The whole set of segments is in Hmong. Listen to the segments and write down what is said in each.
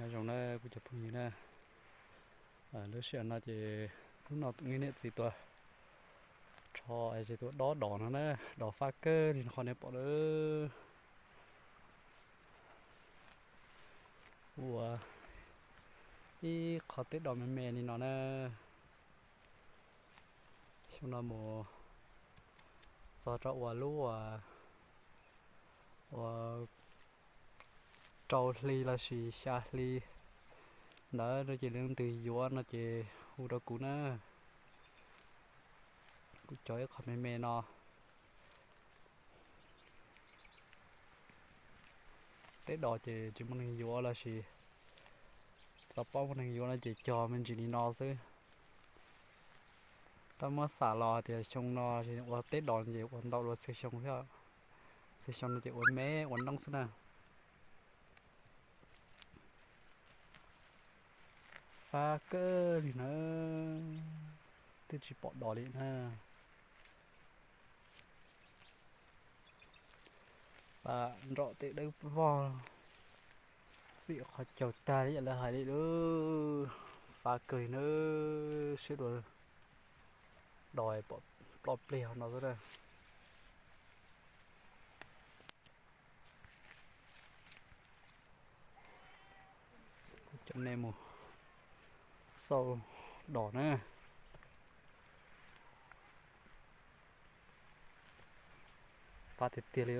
Nyob zoo na kuv cov phooj ywg na, lub sij hawm no ces hnub no tus niam txiv tuaj rho es tuaj dob dos no na, dos fab kawg li qhov nej pom na. Ua ib qho teb dos me me li no na. Xyoo no mus txog rau ua lub ua rau hli lossis xya hli ntawd no ces leej twg yuav no ces hu rau kuv na. Kuv cog ib qho me me no. Teb dos ces tsis muaj neeg yuav lossis tau paub muaj neeg yuav no ces cog me ntsis li no xwb. Tab muab xam los tias xyoo no ua teb dos ces ua ntau dua txhua xyoo thiab. Txhua xyoo no ces ua me ua noob xwb na. Fab kawg li na, twb tsis pom dos li na. Pam nrom tej dawb vog, txim qhov caug tag li yam lawv hais li lub. Fab kawg li na, siab dua dos pom ploj plig hauv no xwb na. Kuv coj nej mus xauj dos na. Fab tiag tiag li.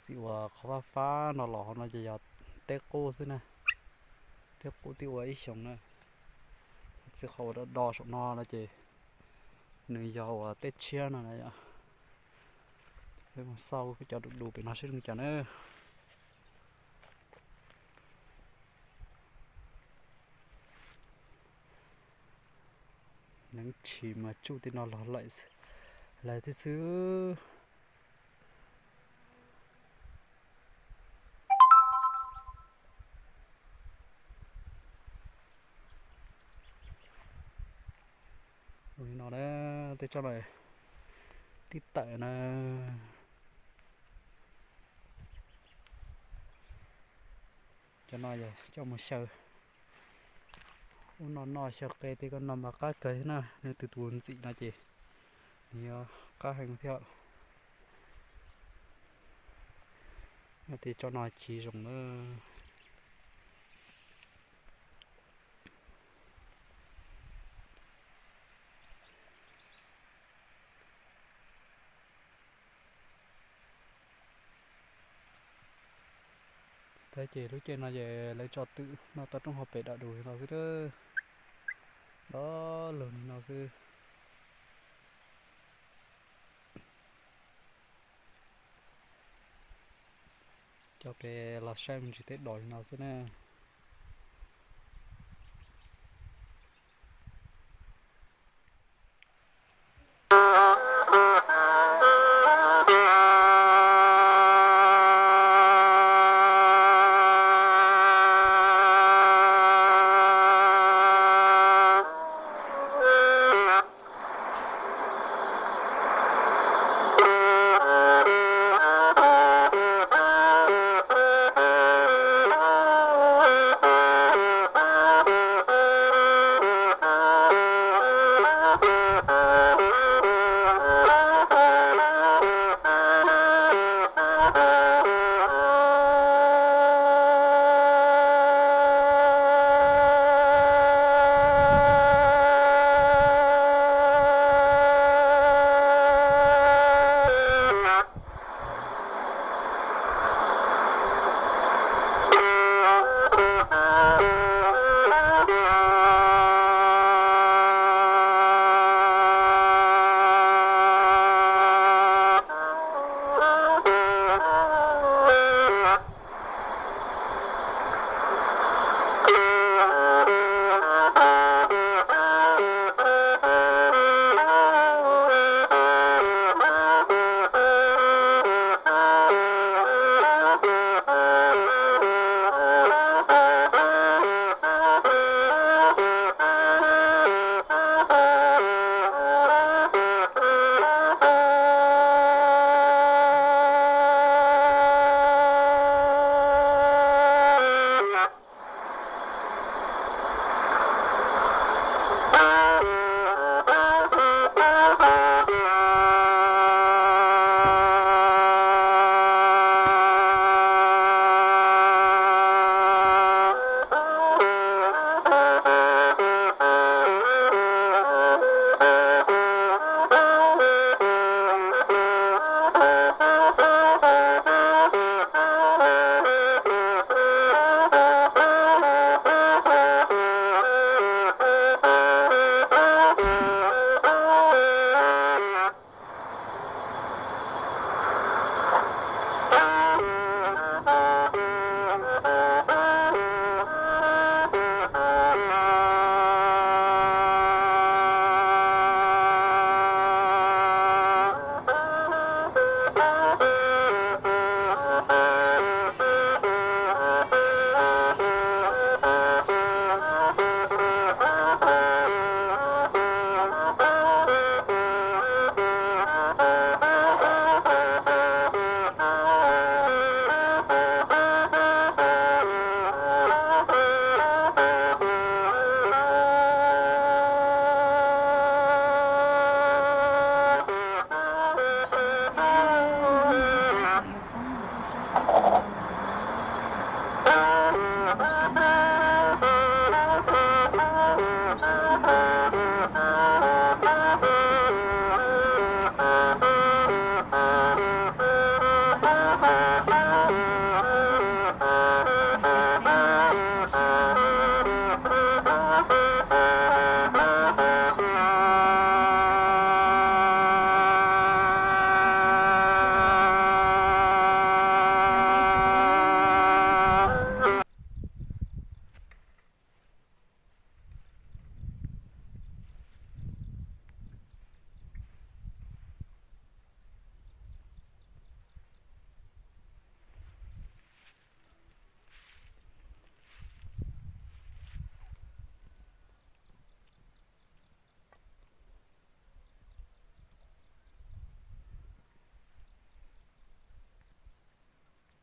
Txij uas qhov fab fab no los hauv no ces yog teb qub xwb na. Teb qub twb ua ib xyoos na. Txij qhov uas do do saum no no ces nws yog uas teb tshiab no na yom. Peb mus xauj cov du du pem no seb zoo cas na. Neev tshis mas tsuj tej no los lawm lawm thiab xwb. Li no na, tej tsob no tib tawm na. Cov no yog coj mus xyaw ub no noj, xyaw qe tej ko no mas qab kawg thiab na. Nws tus tus ntxim no ces nws yuav qab heev thiab. Noj tej tsob no chiv zoo na. Tab ces lub caij no ces lawv tso twm noj toj roob hauv pes dam dus li no xwb, dov lug li no xwb. Coj peb los saib me ntsis tej dos li no xwb na.